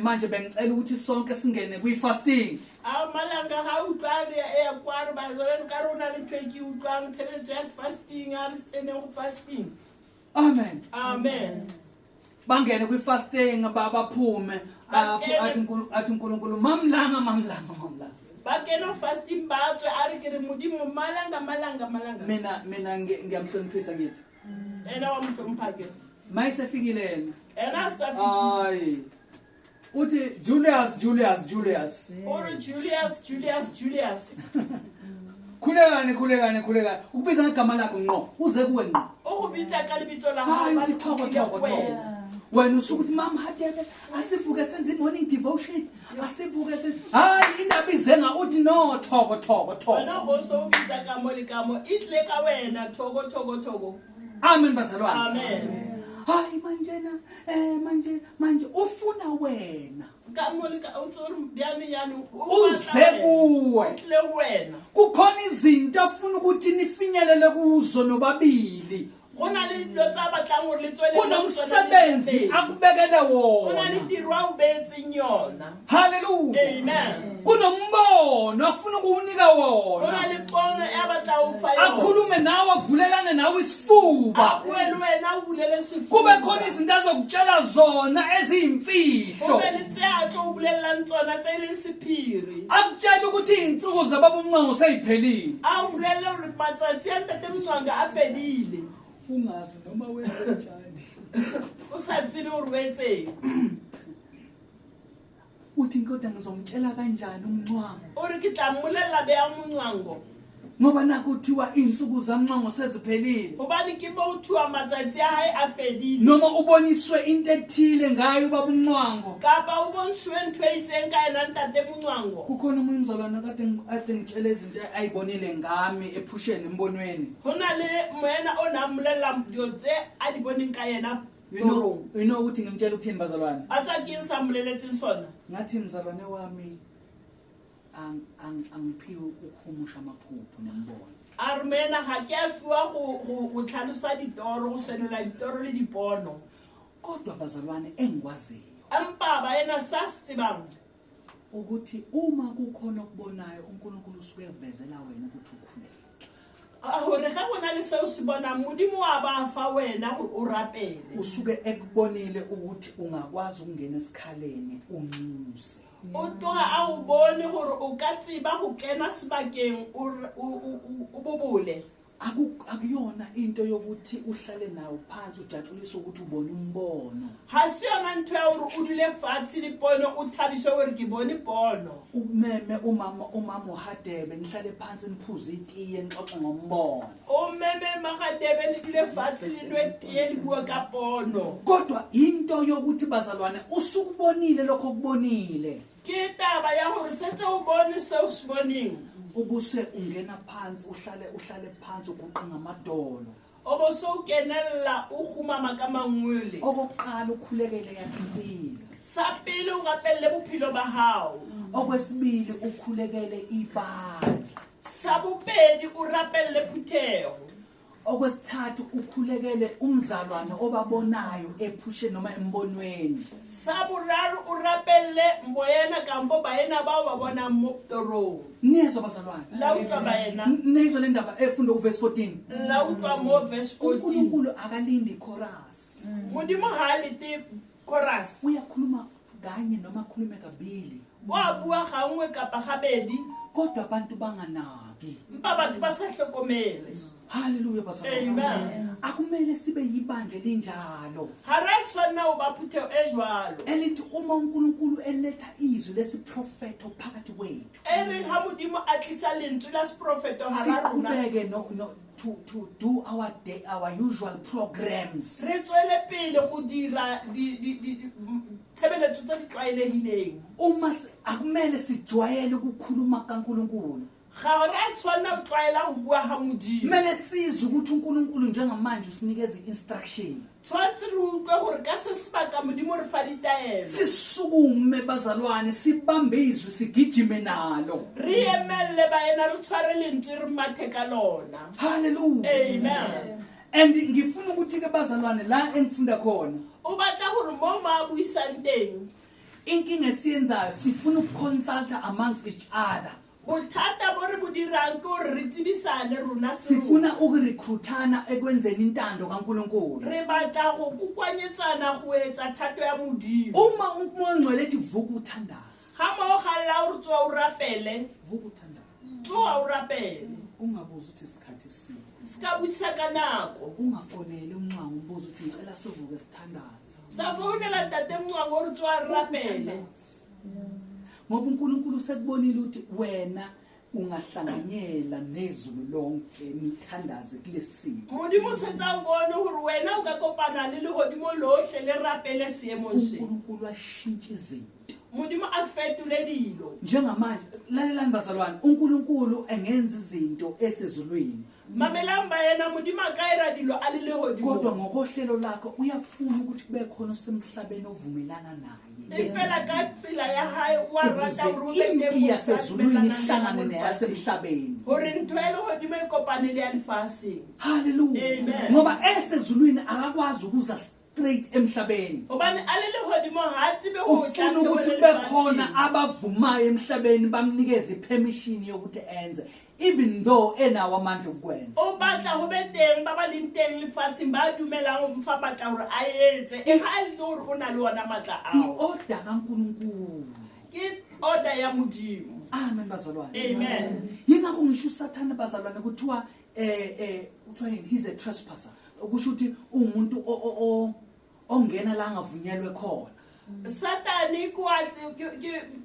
manje bengicela ukuthi sonke singene kwi-fasting. A malanga ga utlwane e kwa re bazalwane ka rona le ntho e ke utlwang tshebeletso ya fasting, a re tsene go fasting. Amen. Amen. Bangene kwi-fasting, baphume, athi uNkulunkulu mamlanga, mamlanga, mamlanga. Ba kena fasting ba tswe, a re ke re Modimo malanga, malanga, malanga. Mina ngiyamhloniphisa ngithi. Ena wa mhlompha ke. Mayisefikile yena. Ena sa fikile. Hayi. Uthi Julius, Julius, Julius. O re Julius, Julius, Julius. Khulekani, khulekani, khulekani. Ukubiza ngegama lakho ngqo, uze kuwe ngqo. O go bitsa ka lebitso la Hayi, gago, uthi ba thoko, tlile thoko, go thoko. wena. Wena usuke uthi mama Hadebe asivuke senze i-morning devotion, asivuke senze. Hayi, indaba izenga uthi no, thoko, thoko, thoko. Wena go so o bitsa ka mo le ka mo, e tle ka wena, thoko, thoko, thoko. Amen bazalwane. Amen. Hayi manje na, manje, manje ufuna wena. Ka mo le ka, o ntse o re bjane yane, o Uze batla wena. kuwe. O tle wena. Kukhona izinto afuna ukuthi nifinyelele kuzo nobabili. Go na le dilo tse a batlang gore le tswele pele ho tsona le Kunomsebenzi tswele pele. akubekele Go na le wona. tiro a o beetseng yona. Haleluya. Amen. Kunombono afuna ukuwunika Go na wona. le pono e a batlang ho fa yona. Akhulume nawe, avulelane nawe A isifuba. bue le wena, o bulele sefuba. Kube khona izinto azokutshela zona Go eziyimfihlo. be le tse a tlo o bolellang tsona tse e leng sephiri. Akutshela ukuthi iy'nsuku zababa umncango sey'phelile. A o bolelle hore matsatsi a ntate Mncwango a fedile. Ungazi noma wenze njani. O sa tsebe hore o etseng. Uthi kodwa ngizomtshela kanjani umncwango? O re ke tla mmolella beya Mncwango. Ngoba nakhu kuthiwa iy'nsuku zamncwango seziphelile. Hobane ke mo thuwa matsatsi a hae a fedile. Noma uboniswe into ethile ngayo ubaba umncwango. Kapa o bontshuwe ntho e itseng ka yena ntate Mncwango. Kukhona omunye umzalwane kade ngitshela izinto ayibonile ngami ephusheni embonweni. Ho na le moena o nang mmolella dilo tse a di boneng ka yena You know, torong. you know ukuthi ngimtshela ukuthini bazalwane? A tsa ke eng sa mmoleletseng sona? Ngathi mzalwane wami angiphiwe ukuhumusha amaphupho nembono. A re moena ga ke a fiwa go tlhalosa ditoro, go senola ditoro le dipono. Kodwa bazalwane engikwaziyo Empa baena sa se tsebang ukuthi uma kukhona okubonayo uNkulunkulu usuke evezela wena ukuthi ukhuleke. Hore ge go na le seo se bonang, Modimo wa ba fa wena gore o rapele. Usuke ekubonile ukuthi ungakwazi ukungena esikhaleni unxuse. O tloga a o bone gore o ka tseba go kena sebakeng o bobole. Akuyona into yokuthi uhlale nayo phansi ujatshuliswe ukuthi ubone umbono. Ga se yona ntho ya gore o dule fatshe le pono o thabise gore ke bone pono. Umeme umama uHadebe nihlale phansi niphuze itiye nixoxe ngombono. O meme Magadebe le dule fatshe le nwe tee le bue ka pono. Kodwa into yokuthi bazalwane usukubonile lokho okubonile. Ke taba ya gore setse o bone seo se boneng. Ubuse ungena phansi uhlale phansi uguqe ngamadolo. O bo se o kenella o kgumama ka mangwele. Okokuqala ukhulekele yakhe impilo. Sa pele o rapelle bophelo ba hao. Okwesibili ukhulekele ibandla. Sa bobedi o rapelle phuthego. Okwesithathu ukhulekele umzalwane obabonayo ephusheni noma embonweni. Sa boraro o rapelle moena kampo baena bao ba bonang mo torong. Niyezwa bazalwane? La utlwa baena. Niyezwa le ndaba efunda uverse 14. La utlwa mo verse 14. uNkulunkulu akalindi chorus. Modimo ha a lete chorus. Uyakhuluma kanye noma akhulume kabili. Wa bua gangwe kapa gabedi. Kodwa abantu banganaki. Mpa batho ba sa hlokomele. Haleluya bazalwane. Amen. Akumele sibe yibandla elinjalo. Ha re a tshwanela ho ba phutheho e jwalo. Elithi uma uNkulunkulu eletha izwi lesiprofetho phakathi kwethu. E reng ha Modimo a tlisa lentswe la seprofeto hara rona. Siqhubeke no to do our day, our usual programs. Re tswele pele go dira tshebeletso tse di tlwaelehileng. Uma akumele sijwayele ukukhuluma kaNkulunkulu. Ga re a tshwanela ho tlwaela ho bua ha Modimo. Kumele sizwe ukuthi uNkulunkulu njengamanje usinikeza i-instruction. Tshwanetse re utlwe hore ka se sebaka Modimo re fa ditaelo. Sisukume bazalwane sibambe izwi sigijime nalo. Re emelle baena re tshware lentswe re mathe ka lona. Hallelujah. Amen. And ngifuna ukuthi ke bazalwane la engifunda khona. O batla hore mo mo a buisang teng. Inkinga esiyenzayo sifuna ukuconsulta amongst each other. Bothata bo re bo dirang ke hore re tsebisane rona se rona. Sifuna ukurecruitana ekwenzeni intando kaNkulunkulu. Re batla go kokoanyetsana go etsa thato ya Modimo. Uma uMoya oNgcwele ethi vuka uthandaze. Ga moya o galla o re tsoha o rapele. Vuka uthandaze. Tsoha o rapele. Ungabuzi ukuthi isikhathi sini. Se ka botsisa ka nako. Ungafoneli umncwango ubuze ukuthi ngicela sivuke sithandaze. Sa founela ntate Mncwango o re tsoha re rapele. Ngoba uNkulunkulu sekubonile ukuthi wena ungahlanganyela nezulu lonke nithandaze kulesimo. Modimo setse a o bone hore wena o ka kopana le lehodimo lohle le rapele seemong se. uNkulunkulu ashintshe izinto. Modimo a fetole dilo. Njengamanje lalelani bazalwane, uNkulunkulu engenza izinto esezulwini. Mamelang baena, Modimo a ka ira dilo a le lehodimo. Kodwa ngokohlelo lakho uyafuna ukuthi kube khona osemhlabeni ovumelana naye. E fela ka tsela ya hae wa Ukuze rata hore o be teng impi motho a yasezulwini dumellanang le yena ihlangane mo lefatsheng. neyasemhlabeni. Hore ntho ya lehodimo e kopane le ya lefatsheng. Haleluya. Amen. Ngoba esezulwini akakwazi ukuza straight emhlabeni. Hobane a le lehodimo ha a tsebe ho tla Ufuna ukuthi theohele kube khona lefatsheng. abavumayo emhlabeni bamnikeze ipermission yokuthi enze, even though enawo amandla okukwenza. O batla ho be teng ba ba leng teng lefatsheng ba dumelang ho mo fa matla hore a etse, e ha e le hore o na le ona matla ao. I-order kaNkulunkulu. Ke order ya Modimo. Amen bazalwane. Amen. Yingakho ngisho uSathane bazalwane kuthiwa kuthiwa yini, he's a trespasser, okusho ukuthi uwumuntu ongena la angavunyelwe khona. Satane ke wa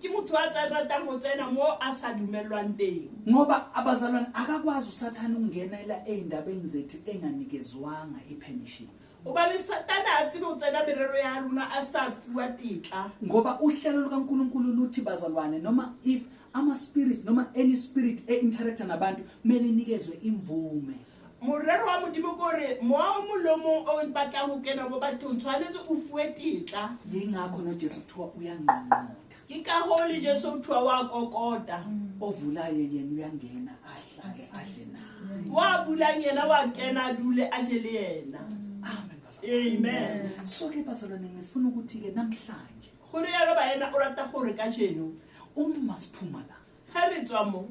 ke motho a tsa ratang ho tsena mo a sa dumellwang teng. Ngoba abazalwane akakwazi uSathane ukungenela ey'ndabeni zethu enganikezwanga ipermission. Hobane Satane ha tsebe ho tsena merero ya rona a sa fuwa tetla. Ngoba uhlelo lukaNkulunkulu luthi bazalwane, noma if ama-spirit noma any spirit e-interacta nabantu kumele inikezwe imvume. Morero wa Modimo ke hore moya o mong le o mong o batlang ho kena mo bathong tshwanetse o fuwe tetla. Yingakho noJesu kuthiwa uyangqongqotha. Ke ka hoo le Jesu ho thuwa wa kokota. Ovulayo yena uyangena ahlale adle naye. Wa bulang yena wa kena a dule a je le yena. Amen bazalwane. Amen. So-ke bazalwane, ngifuna ukuthi-ke namhlanje Go rialo baena o rata gore kajeno uma siphuma la, ge re tswa mo,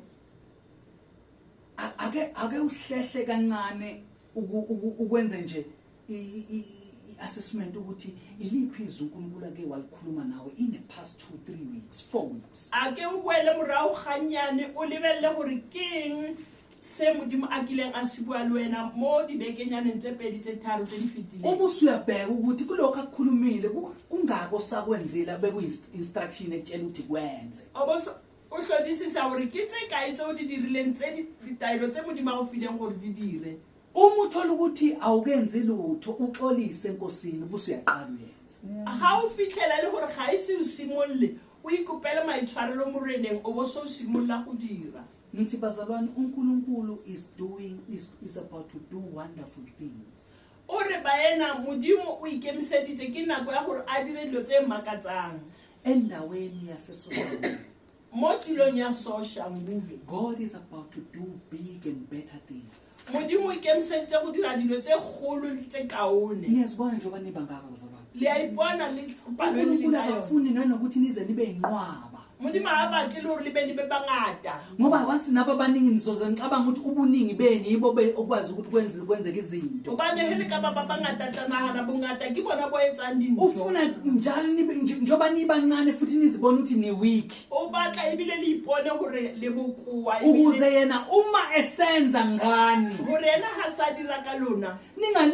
ake uhlehle kancane ukwenze nje i-assessment ukuthi iliphi izwi uNkulunkulu ake walikhuluma nawe in the past 2 3 weeks, 4 weeks. A ke o boele morago gannyane o lebelele gore keng se Modimo a kileng a se bua le wena mo dibekenyaneng tse pedi tse tharo tse di fetileng. Ubusuyabheka ukuthi kulokho akukhulumile kungako sakwenzile bekuyi-instruction ekutshela ukuthi kwenze. O bo o hlodisisa gore ke tse kae tse o di dirileng tse ditaelo tse Modimo a go fileng gore di dire. Uma uthola ukuthi awukenzi lutho, uxolise enkosini ubusuyaqala uyenze. Ga o fitlhela e le gore ga e se o simolole, o ikopele maitshwarelo moreneng, o bo se o simolola go dira. Ngithi bazalwane, uNkulunkulu is about to do wonderful things. O re baena, Modimo o ikemiseditse ke nako ya gore a dire dilo tse makatsang. Endaweni yaseSoshanguve. Mo tulong ya Soshanguve. God is about to do big and better things. Modimo o ikemiseditse go dira dilo tse kgolo le tse kaone. Niyazibona njengoba nibangaka bazalwane. Le a ipona le palo e le uNkulunkulu ka yona. akafuni nanokuthi nize nibe yinqwaba. Modimo ha a batle le hore le be le be bangata. Ngoba once nabo abaningi nizoze ngicabanga ukuthi ubuningi beni yibo okwazi ukuthi kwenzeke izinto. Hobane he le ka ba ba bangata tla nahana bongata ke bona bo etsang dintho. Ufuna njalo nibe njengoba nibancane futhi nizibone ukuthi ni weak. O batla ebile le ipone hore le bokoa Ukuze yena uma esenza ngani hore yena ha sa dira ka lona. Ningali